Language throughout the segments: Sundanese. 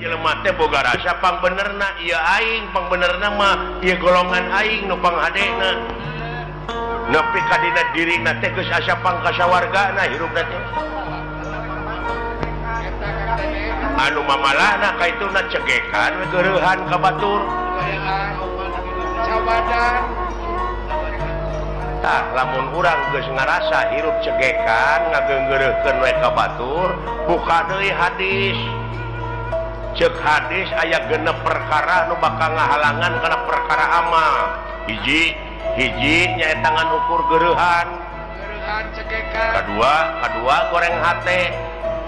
Jelema teh boga rasa pangbenerna ieu aing, pangbenerna mah ieu golongan aing nu panghadena. Nepi ka dina dirina teh geus asa pangkasawargana hirupna teh. Anu mamalahna kaituna cegekan we geureuhan ka batur. Tah lamun urang geus ngarasa hirup cegekan ngageunggeureuhkeun we ka batur, buka deui hadis. Cek hadis aya genep perkara nu bakal ngahalangan kana perkara amal. Hiji, hiji nyaeta ngan ukur geureuhan. Geureuhan cegekan. Kadua goreng hate.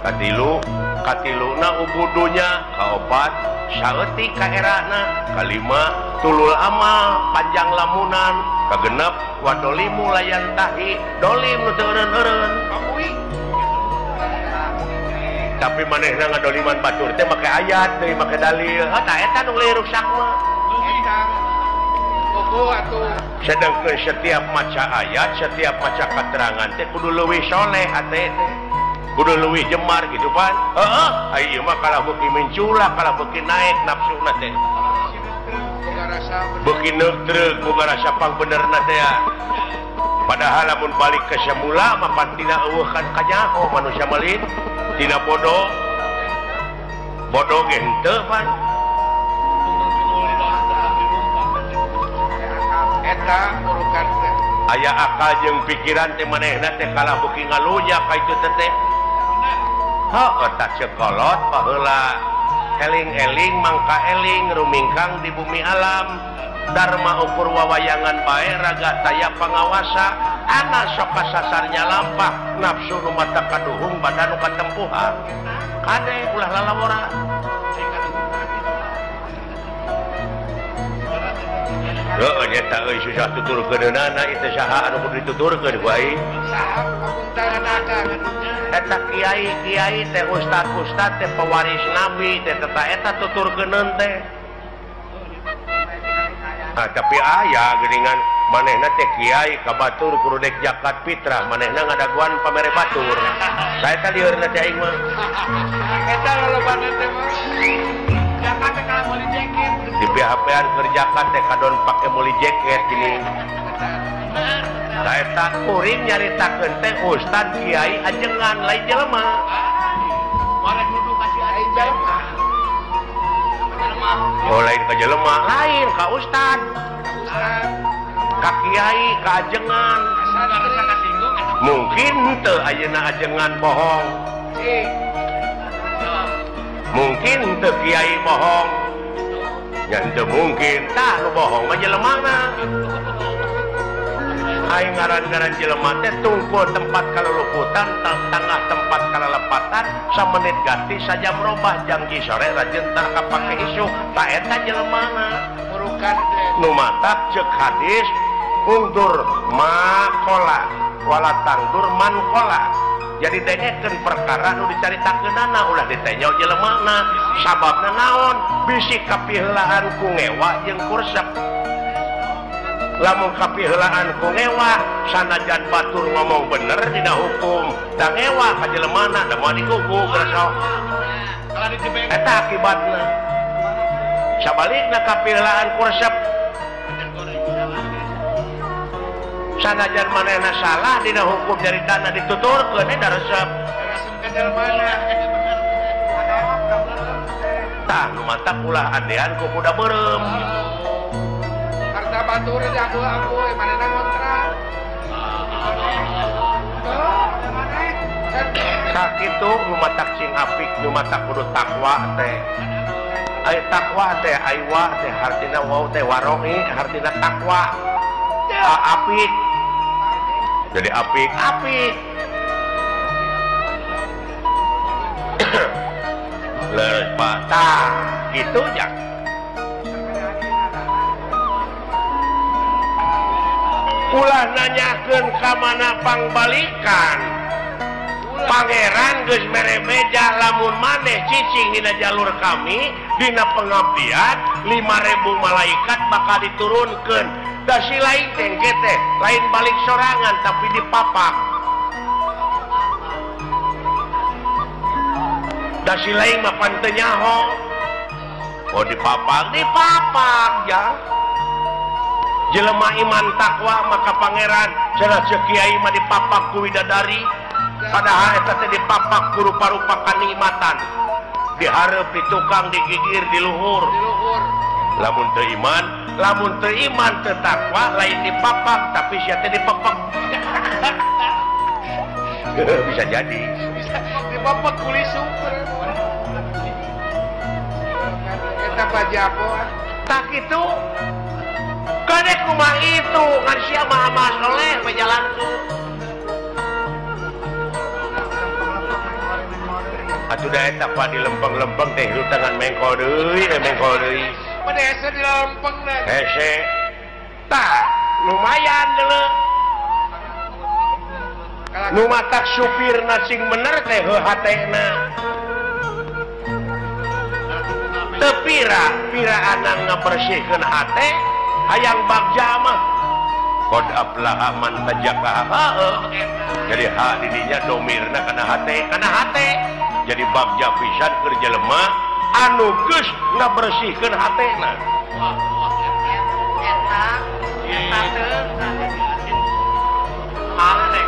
Katilu, katiluna ubudunya, kaopat saeutik kaerana, kalima tulul amal panjang lamunan, kagenep wadolimu layan tahi, dolim nu teu eureun-eureun. Tapi manehna ngadoliman batur teh make ayat deui make dalil. Ha tah eta nu rusak mah. Sedangkan setiap maca ayat, setiap maca keterangan teh kudu leuwih soleh hate teh. Kudu leuwih jemar gitu pan. Heeh, ai ieu mah kalah beuki mencula, kalah beuki naik nafsuna teh. Beuki neuk-treuk boga rasa pangbenerna teh ya. Padahal lamun balik ke semula mah pan tina eueuh kan kanyaho manusia mah tina bodoh. Bodoh ge henteu pan. Eta urukan teh. Aya akal jeung pikiran teh manehna teh kalah beuki ngalunya ka itu teh. Heuh tah cekolot baheula eling-eling mangka eling rumingkang di bumi alam dharma ukur wawayangan bae raga taya pangawasa ana sok kasasarnya lampah nafsu nu mata kaduhung badan nu katempuhan kade ulah lalawora. Heuh nya euy susah tuturkeunana ieu teh saha anu kudu dituturkeun ku aing. Saha pamuntangan eta kiai-kiai teh ustad-ustad teh pewaris nabi teh eta eta tuturkeuneun teh. Ah tapi aya geuningan manehna teh kiai ka batur kudu dek zakat fitrah manehna ngadaguan pamere batur. Saeta liurna teh aing mah. Eta lolobana teh mah. Zakat teh kalah meuli jaket. Di PHP-an keur zakat teh kadon pake meuli jaket gini. Saeta kuring nyaritakeun teh ustad kiai ajengan lain jelema. Marek nuduh ka si aing jelema. Oh lain ka jelema, lain ka ustad. Ka kiai, ka ajengan. Mungkin henteu ayeuna ajengan bohong. Mungkin henteu kiai bohong. Nya henteu mungkin tah nu bohong mah jelemana. Aing ngaran-ngaran jelema teh tungkul tempat kaluluputan, tangah tempat kalalepatan, samenit ganti sajam robah janji sore rajin tar kapake isuk. Ta eta jelemana. Urukan teh. Nu matak ceuk hadis ungdur makola wala tangdur mankola. Jadi dengekeun perkara nu dicaritakeunana ulah ditenyo jelemana. Sababna naon? Bisi kapiheulaan ku ngewa jeung kursep. Lamun kapiheulaan ku ngewa sanajan batur ngomong bener dina hukum da ngewa ka jelemana da moal dikuku geus. Eta akibatna. Sabalikna kapiheulaan ku resep sanajan manehna salah dina hukum nyaritana dituturkeun eta resep. Tah nu matak ulah andean ku kuda beureum. Harta batur jago aku manehna ngontrak. Sakitu nu matak sing apik nu matak kudu takwa teh. Ai takwa teh aiwa teh hartina wau teh waroi hartina takwa. Apik. Jadi apik apik. Leres patah gitu ya. Ulah nanyakeun ka mana pangbalikan. Pangeran geus mere meja lamun maneh cicing dina jalur kami dina pengabdian 5000 malaikat bakal diturunkeun. Da si lain teh engke teh lain balik sorangan tapi dipapak. Da si lain mah pan teu nyaho. Oh dipapak dipapak ya. Jelema iman takwa maka pangeran cenah ceuk kiai mah dipapak ku widadari. Padahal eta teh dipapak ku rupa-rupa kanikmatan. Dihareup di tukang digigir di luhur. Lamun teu iman, lamun teu iman teu takwa lain dipapak tapi sia teh dipepek. Bisa jadi. Bisa dipepek ku super. Eta pajapo. Tak itu. Kade kumaha itu ngan sia mah amal soleh pejalanku. Atuh da eta pa di lempeng-lempeng teh tangan mengkol deui, mengkol deui. Pada hese di lempeng deh. Hese. Tah, lumayan deuleu. Nu matak supirna sing bener teh heuh hatena. Teu pira, piraana ngabersihkeun hate, hayang bagja mah. Qad aflaha man tazakkaha. Jadi ha didinya domirna kana hate, kana hate. Jadi bagja pisan keur jelema anu geus ngabersihkeun hatena. Eta eta teu hate.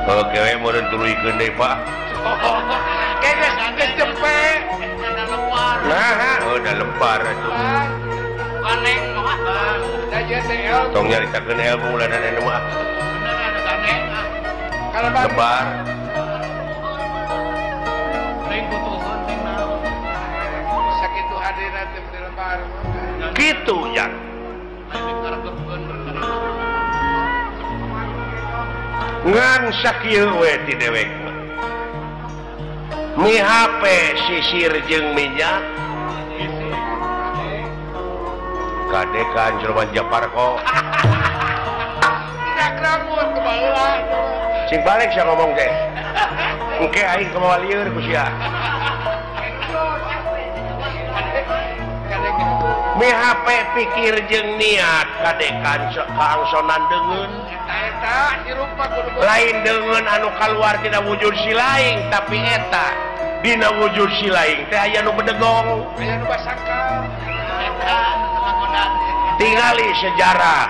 Oke, we meureun tuluykeun deui, Pak. Geus geus cepe. Nah, udah lebar atuh. Ganeng mah. Da ieu teh ilmu. Tong nyaritakeun ilmu lanan anu mah. Lebar. Sakitu hadina teh di lebar. Kitu ya. Ngan sakieu we ti dewek mah. Mi HP sisir jeung minyak. Kadekan jelema Japarko. Tidak rambut kebaheula. Sing balik sia ngomong teh. Engke aing kumaha lieur ku sia. Mi HP pikir jeung niat kadekan kaangsonan deungeun. Eta hirup mah kudu lain deungeun anu kaluar tina wujud si laing tapi eta dina wujud si laing teh aya nu bedegong, aya nu basangkal. Eta lakonan. Tingali sejarah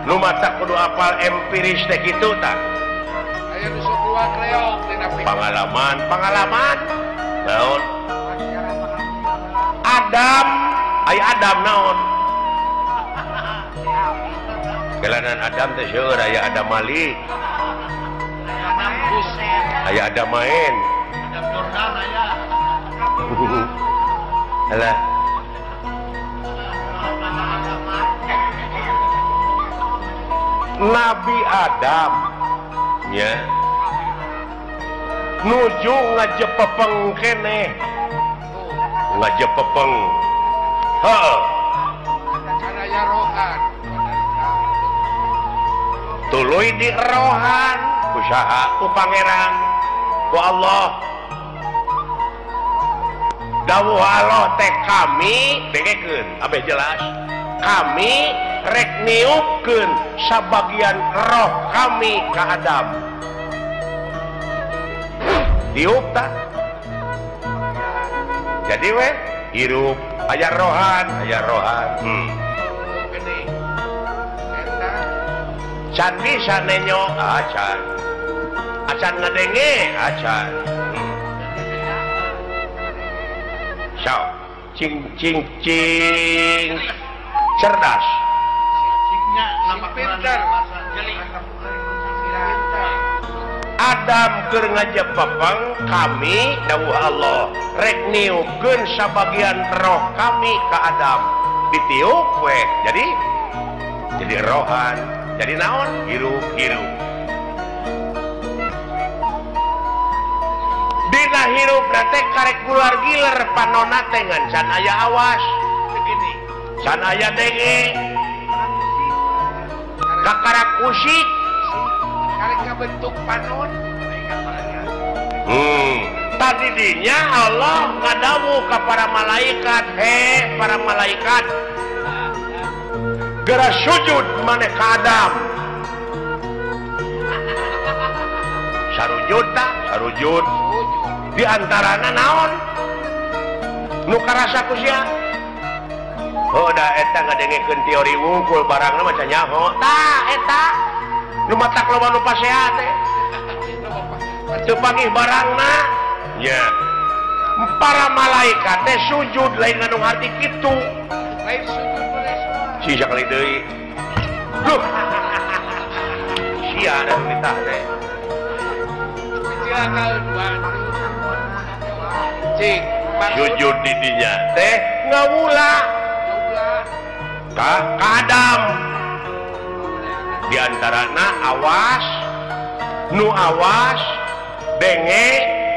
nu mata kudu apal empiris teh kitu tah. Aya nu sok keluar kleok tina pengalaman, pengalaman. Naon? Adam, aya Adam naon? Kelanan Adam teh seueur aya Adam Malik. Aya Adam main. Adam Jordan aya. Alah. Nabi Adam ya. Nuju ngajepepeng keneh. Ngajepepeng. Heeh. Aya rohan. Tuluy di rohan ku saha ku pangeran ku Allah. Dawuh Allah teh kami dengekeun abeh jelas. Kami rek niupkeun sabagian roh kami ka Adam. Diup tah. Jadi we hirup aya rohan, aya rohan. Can bisa nenyo acan. Acan ngadenge acan. Sok cing cing cing cerdas. Pintar. Adam keur ngajepepeng kami dawuh Allah rek niupkeun sabagian roh kami ka Adam. Ditiup we jadi rohan. Jadi naon? Hirup hirup. Dina hirup teh karek keluar giler panona teh ngan can aya awas. Segini. Can aya denge. Kakarak usik. Karek kabentuk panon. Tadi dinya Allah ngadawuh ka para malaikat, he para malaikat. Geura sujud maneh ka Adam. Sarujud tak? Sarujud. Di antarana naon nu karasa ku sia? Oh da eta ngadengekeun teori wungkul barangna mah can nyaho. Tah eta nu matak loba nu pasea teh. Teu pangih barangna. Nya. Para malaikat teh sujud lain ngandung arti kitu. Lain sujud boleh. Sia kali deui. Duh. Sia da nitah teh. Cik, sujud di dinya teh ngawula. Ka Adam. Di antarana awas, nu awas, denge,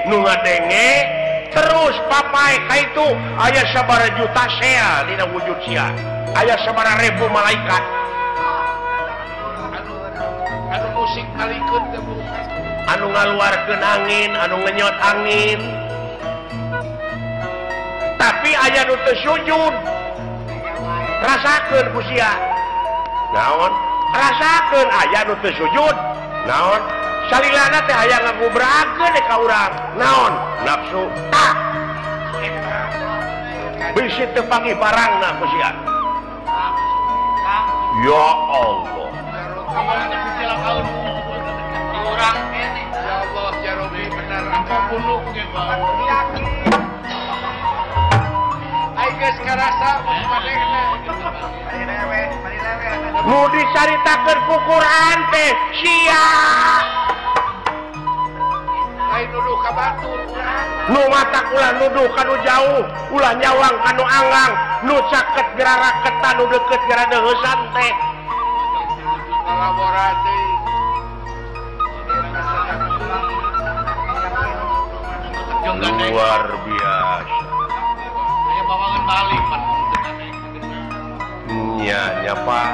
nu ngadenge, terus papai ka itu aya sabaraha juta sea dina wujud sia. Aya sabaraha ribu malaikat. Anu musik malikeun teh bu. Anu ngaluarkeun angin, anu ngenyot angin. Tapi aya nu teu sujud. Rasakeun ku sia. Naon? Rasakeun aya nu teu sujud. Naon? Salilana teh aya ngagubrakeun ka urang. Naon? Nafsu. Tah. Bisi teu panggih barangna ku sia. Ya Allah. Urang ini ya Allah ya Robi benar apa bunuh ge ai geus karasa manehna nu dicaritakeun ku Quran teh sia lain nuduh ka batur urang nu matak ulah nuduh ka nu jauh ulah nyawang ka nu anggang nu caket geura raketan nu deukeut geura deuheusan teh kolaborasi luar biasa. Nya nya Pak.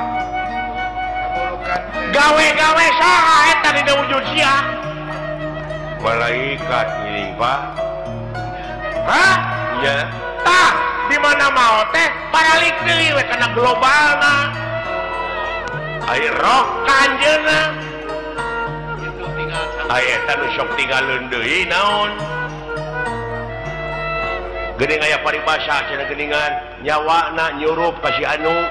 Gawe-gawe saha eta dina wujud sia? Malaikat ngiring Pak. Hah? Nya. Tah, di mana mau teh paralik deui we kana globalna. Ai roh ka anjeunna. Ai eta nu sok tinggalin deui naon? Geuning aya paribasa cenah geuningan nyawana nyurup ka si anu.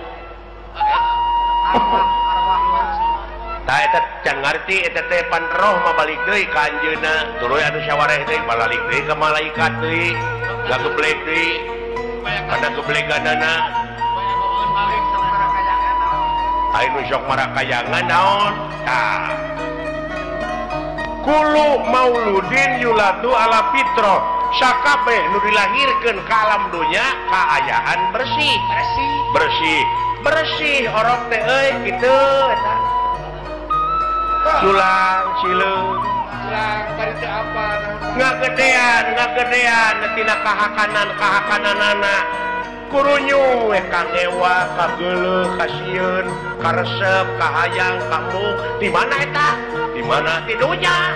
Tah eta can ngarti eta teh pan roh mah balik deui ka anjeunna. Tuluy anu sawareh deui balik deui ka malaikat deui. Gageblek deui. Kana gebleganana. Ai nu sok marakayangan naon? Tah. Kulu mauludin yuladu ala fitrah. Sakabeh nu dilahirkeun ka alam dunya kaayaan bersih. Bersih. Bersih. Bersih orok teh euy kitu eta. Culang cileung. Culang bari teu apa ngagedean, ngagedean tina kahakanan-kahakananana. Kurunyu we kangewa, kageuleuh, kasieun, karesep, kahayang, kamuk. Di mana eta? Di mana di dunya?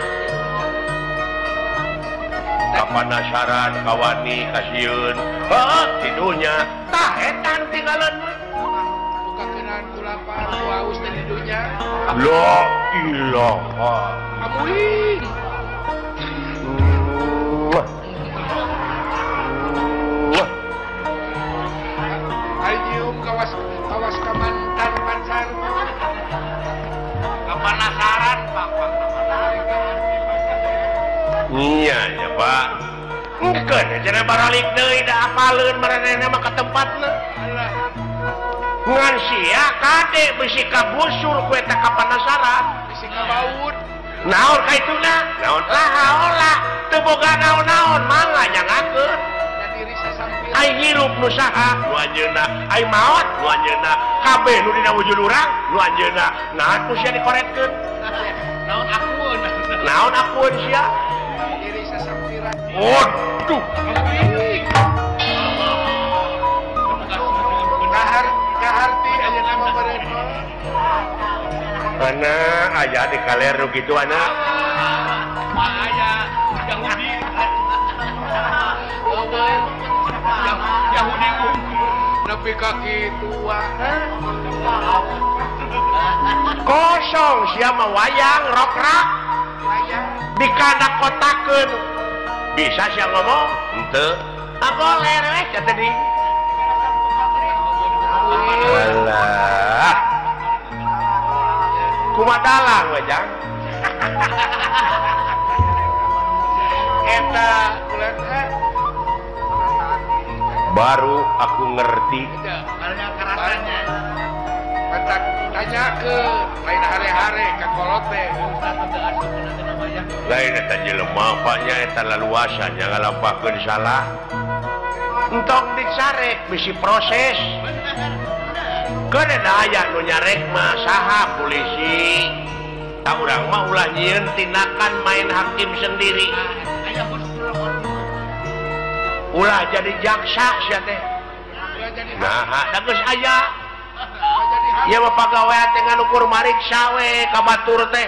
Kapanasaran kawani kasieun heuh di dunya tah eta tinggalan buka keunaan ku lapar ku haus teh di dunya la ilaha amuing ai nyium kawas kawas ka mantan pacar kapanasaran Pak Iya ya Pak. Engkeun cenah baralik deui da apaleun maranehna mah ka tempatna. Ngan sia kade bisi kabusur ku eta kapanasaran, bisi kabaud. Naon ka ituna? Naon lah haola, teu boga naon-naon mangga nyangakeun. Ai hirup nu saha? Nu anjeunna. Ai maot nu anjeunna. Kabeh nu dina wujud urang nu anjeunna. Naon ku sia dikoretkeun? Naon akueun? Naon akueun sia? Waduh. Kaharti ayeuna mah beureum. Mana aya di kaler nu kitu anak? Aya Yahudi. Yahudi unggul nepi ka kitu. Kosong sia mah wayang rokrak. Wayang dikana kotakeun. Bisa sia ngomong? Henteu. Agoler we sia teh di. Alah. Kumaha dalang we jang? Eta ulah baru aku ngerti. Tanya ke lain hare-hare ka kolot teh. Lain eta jelema nya eta leluasa nya ngalampakeun salah. Entong dicarek bisi proses. Keun aya nu nyarek mah saha polisi. Tah urang mah ulah nyieun tindakan main hakim sendiri. Ulah jadi jaksa sia teh. Nah, da geus aya. Ieu mah pagawean teh nganukur mariksa we ka batur teh.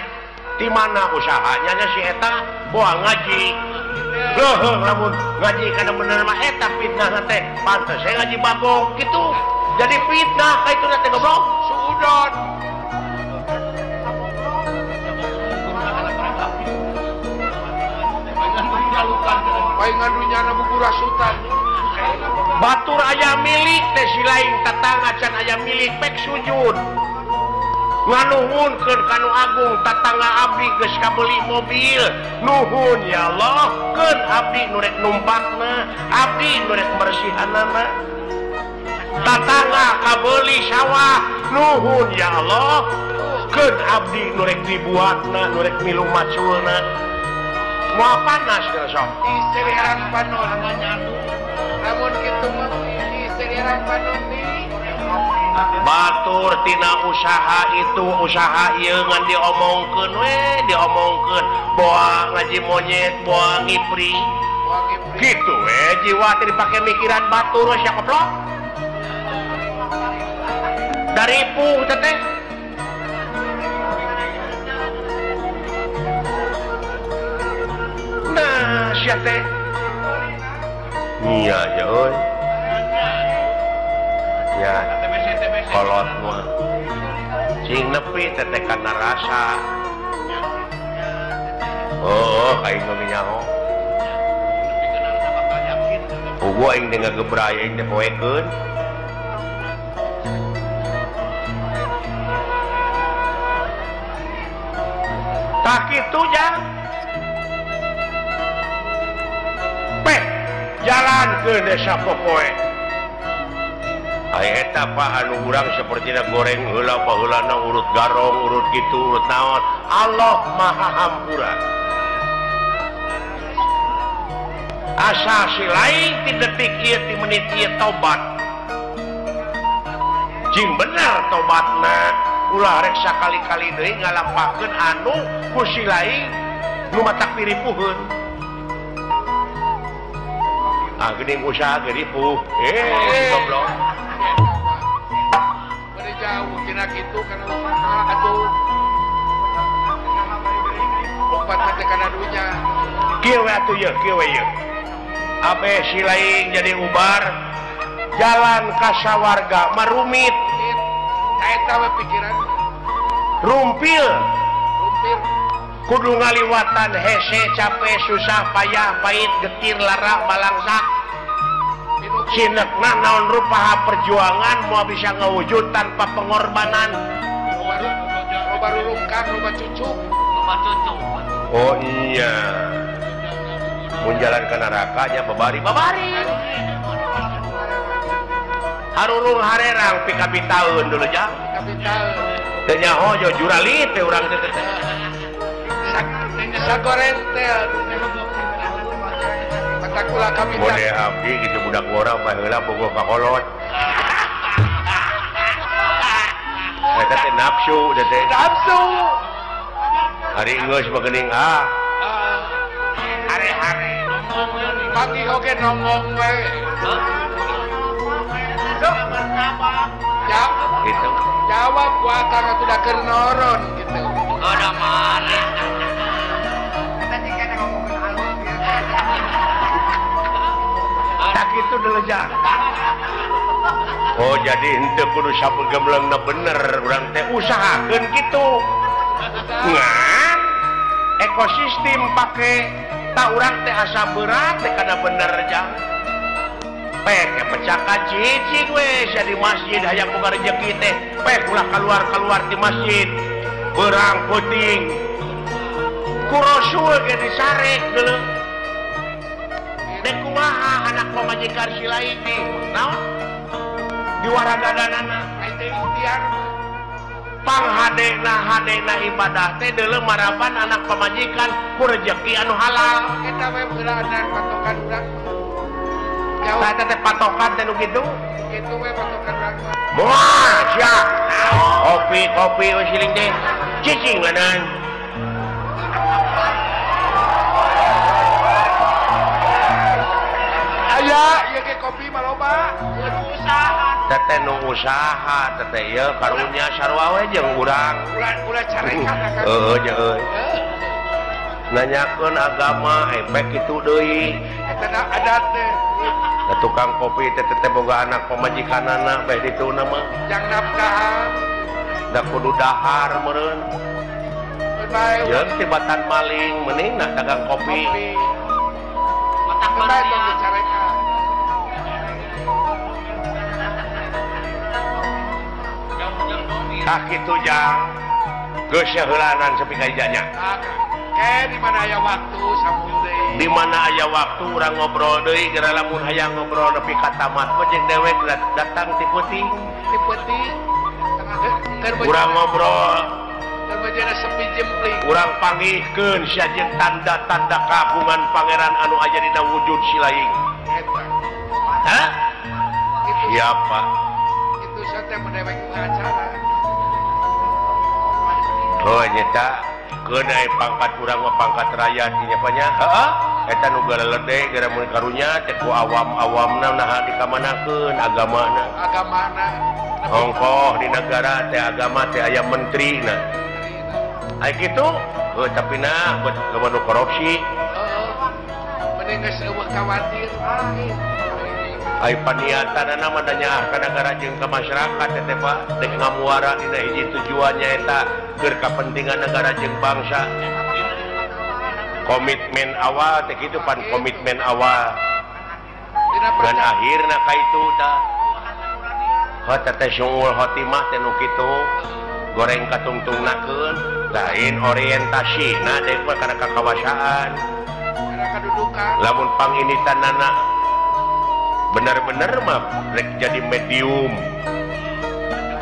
Di mana usahanya nya si eta boa ngaji. Heuh, lamun ngaji kana bener mah eta fitnah teh. Pantes we ngaji bagong kitu. Jadi fitnah ka itu teh goblok. Suudon. Batur aya milik teh si lain tatangga can aya milik pek sujud. Nganuhunkeun ka nu agung tatangga abdi geus kabeuli mobil. Nuhun ya Allah, keun abdi nu rek numpakna, abdi nu rek mersihanana. Tatangga kabeuli sawah, nuhun ya Allah, keun abdi nu rek dibuatna, nu rek milu maculna. Moal panas geus sok. Isiliran panon lamun kitu mah isiliran panon di batur tina usaha itu usaha ieu ngan diomongkeun we diomongkeun boa ngaji monyet boa ngipri kitu we jiwa teh dipake mikiran batur we sia koplok daripuh teh teh. Nah sia teh iya ya euy ya kolot mah cing nepi teh kana rasa. Oh aing mah nyaho eueuh aing teh ngagebray aing teh poekeun. Tah kitu jang peh jalan ke desa popoe. Ai eta Pak anu urang sapertina goreng heula baheulana urut garong urut kitu urut naon. Allah Maha Hampura. Asa si lain ti detik ieu ti menit ieu tobat. Jing bener tobatna ulah rek sakali-kali deui ngalampakeun anu ku si lain nu matak piripuheun. Ah geuning usaha ge ripuh. Goblok. Bari jauh tina kitu kana usaha atuh. Lompat teh kana dunya. Kieu we atuh yeuh, kieu we yeuh. Abe si lain jadi ubar jalan ka sawarga marumit. Eta we pikiran. Rumpil. Rumpil. Kudu ngaliwatan hese capek susah payah pahit getir lara balangsak. Cinekna naon rupaha perjuangan moal bisa ngawujud tanpa pengorbanan. Loba rurungkang, loba cucuk, loba cucuk. Oh iya. Mun jalan ke neraka nya babari babari. Harurung harerang pikabitaeun dulu jang. Pikabitaeun. Teu nyaho jo juralit teh urang teh. Sagoreng teh. Patakula kabita. Mode abdi kitu budak ngora baheula bogoh ka kolot. Eta teh nafsu teh. Nafsu. Hari geus mah geuning ah. Hare-hare. Pagi oge nongong we. Gitu. Jawab ku akang atuh da keur noron gitu. Ada mana? Eta ngomongkeun alus ya. Tak kitu deulejang. Oh jadi henteu kudu sapegemlengna bener urang teh usahakeun kitu. Ngan ekosistem pake Tak urang teh asa berat teh kana bener jang. Pek pecakan cicing we sia di masjid hayang boga rejeki teh. Pek ulah keluar-keluar di masjid. Berang peuting. Ku Rasul ge disarek geuleuh. Dek kumaha anak pamajikan si lain teh. Naon? Diwaragadanana teh ikhtiar. Panghadena hadena ibadah teh deuleu maraban anak pamajikan ku rejeki anu halal. Eta we beulaanan patokan urang. Tah teh patokan teh nu kitu. Kitu we patokan urang. Moal sia. Kopi kopi we siling teh. Cicing lanan. Aya ieu ge kopi mah loba. Usaha. Teteh nu usaha teteh ieu karunya sarua we jeung urang. Ulah carekan akang. Heueuh jeung euy. Nanyakeun agama efek kitu deui. Eta adat teh. Da tukang kopi teh teteh boga anak pamajikanana beh dituna mah. Jang nafkahan. Da kudu dahar meureun. Jeung tibatan maling mending nah dagang kopi. Matak bae tong dicarekan. Tah kitu jang. Geus heulanan sepi ka ijanya. Ke di mana aya waktu sambung deui. Di mana aya waktu urang ngobrol deui geura lamun hayang ngobrol nepi ka tamat mah jeung dewek datang ti peuting. Ti peuting. Urang ngobrol. Keur bajana sepi jempling. Urang panggihkeun sia jeung tanda-tanda kagungan pangeran anu aya dina wujud si laing. Eta. Hah? Siapa? Itu teh mun dewek acara. Oh nyata keunai pangkat urang mah pangkat rakyat nya nya heeh eta nu galelede gara mun karunya teh ku awam-awamna naha dikamanakeun agamana agamana ongkoh di negara teh agama teh aya menterina ai kitu heuh tapi nah buat nu korupsi heeh mending geus eueuh khawatir. Ai paniatanana mah da nyaah ka nagara jeung ka masyarakat teh Pak dek ngamuara dina hiji tujuannya eta keur kapentingan negara jeung bangsa. Komitmen awal teh kitu pan komitmen awal. Dan akhirna ka itu tah. Heuh teh sungul khotimah teh nu kitu goreng katungtungnakeun lain orientasina dek mah kana kakawasaan. Kana kadudukan. Lamun panginitanana bener-bener mah rek jadi medium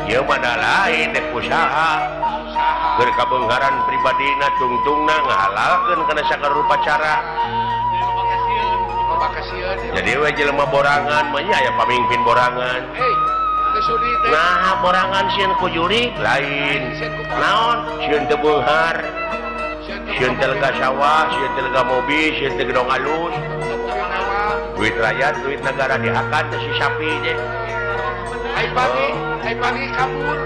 ieu mah da lain dek usaha keur kabeungharan pribadina tungtungna ngahalalkeun kana sagala rupa cara. Jadi we jelema borangan mah nya aya pamimpin borangan. Nah borangan sieun ku jurig lain naon sieun teu beunghar sieun teu lega sawah sieun teu lega mobil sieun teu gedong alus. Duit rakyat, duit negara dihakan teh si sapi teh. Ai pagi kabur.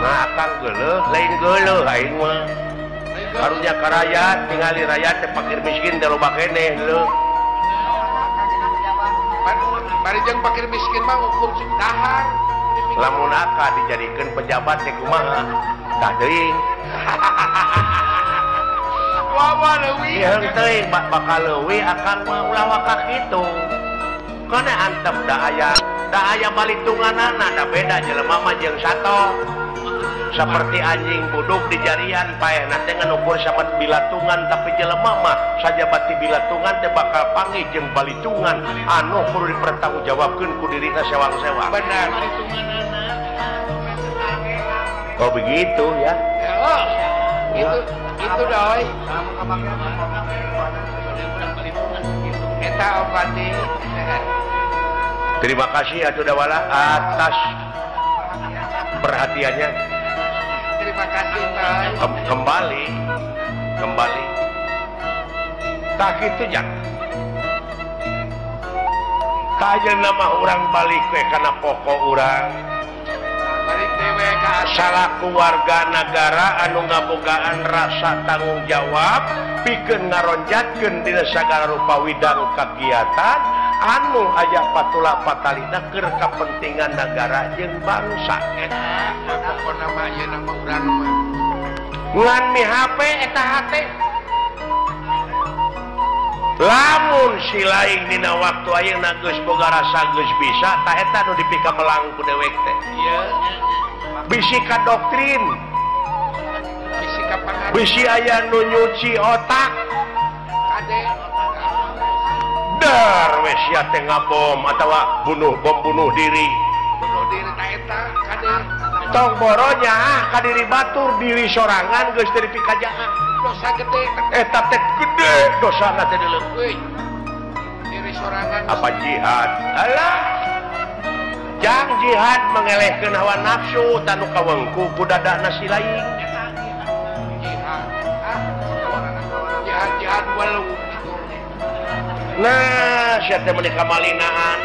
Nah akang geuleuh, lain geuleuh aing mah. Karunya ka rakyat, tingali rakyat teh fakir miskin teh loba keneh leuh. Bari jeung fakir miskin mah ukur cuk dahar. Lamun aka dijadikeun pejabat teh kumaha? Tah teuing. Wawa leuwih. Ieu teuing bakal leuwih akang mah ulah waka kitu. Kana antep da aya balitunganana da beda jelema mah jeung sato. Seperti anjing buduk di jarian paehna teh ngan ukur samet bilatungan tapi jelema mah sajabati bilatungan teh bakal panggih jeung balitungan anu kudu dipertanggungjawabkeun ku dirina sewang-sewang. Benar. Oh begitu ya. Oh, itu itu doi. Eta opati. Terima kasih atuh Dawala atas perhatiannya. Terima kasih Pak. Kembali. Tak itu jangan. Kaya nama orang balik we kana pokok urang. Balik dewe ka salaku warga negara anu ngabogaan rasa tanggung jawab pikeun ngaronjatkeun dina sagala rupa widang kagiatan anu aya patula patalina keur kapentingan negara jeung bangsa. Eta pokona mah ieu nama urang mah. Ngan mi HP eta hate. Lamun si lain dina waktu ayeuna geus boga rasa geus bisa tah eta nu dipikamelang ku dewek teh. Iya. Bisi ka doktrin. Bisi ka pangaruh. Bisi aya nu nyuci otak. Kade. Dar we sia teh ngabom atawa bunuh bom bunuh diri. Bunuh diri ta eta kade. Tong boronya ah ka diri batur diri sorangan geus teu dipikajaah. Dosa gede eta teh gede dosana teh dileukeun. Diri sorangan apa jihad? Alah. Jang jihad mengelehkeun hawa nafsu tanu kawengku ku dadana si lain. Jihad. Ah, jihad jihad walau. Nah, sia teh meuni kamalinaan.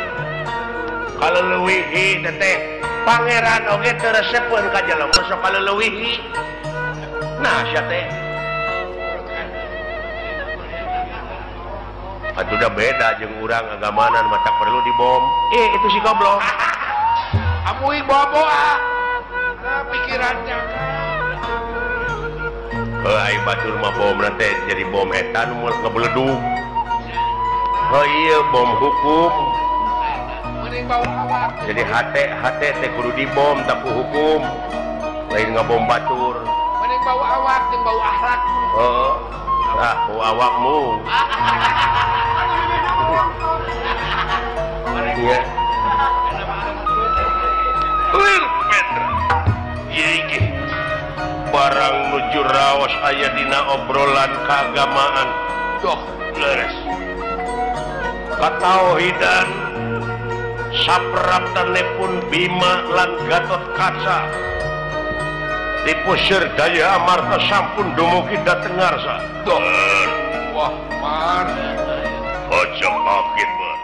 Kaleuwihi teh pangeran oge teu resepeun ka jelema sok kaleuwihi. Nah, sia teh atuh udah beda jeung urang agamanan mata perlu dibom. Itu si goblok. Amui bobo ah. Nah, pikirannya. Heuh ai batur mah bom teh jadi bom eta nu ngebeledug. Heuh ieu bom hukum. Mending bawa awak. Jadi hate hate teh kudu dibom tak ku hukum. Lain ngabom batur. Mending bawa awak jeung bau akhlak. Heeh. Ah, bau awakmu. Iya. Barang nuju raos aya dina obrolan keagamaan. Doh, leres. Katauhidan sapraptanepun Bima lan Gatot Kaca. Dipusir daya amarta sampun dumugi dhateng ngarsa. Doh. Wah, mar. Aja kaget, Bar.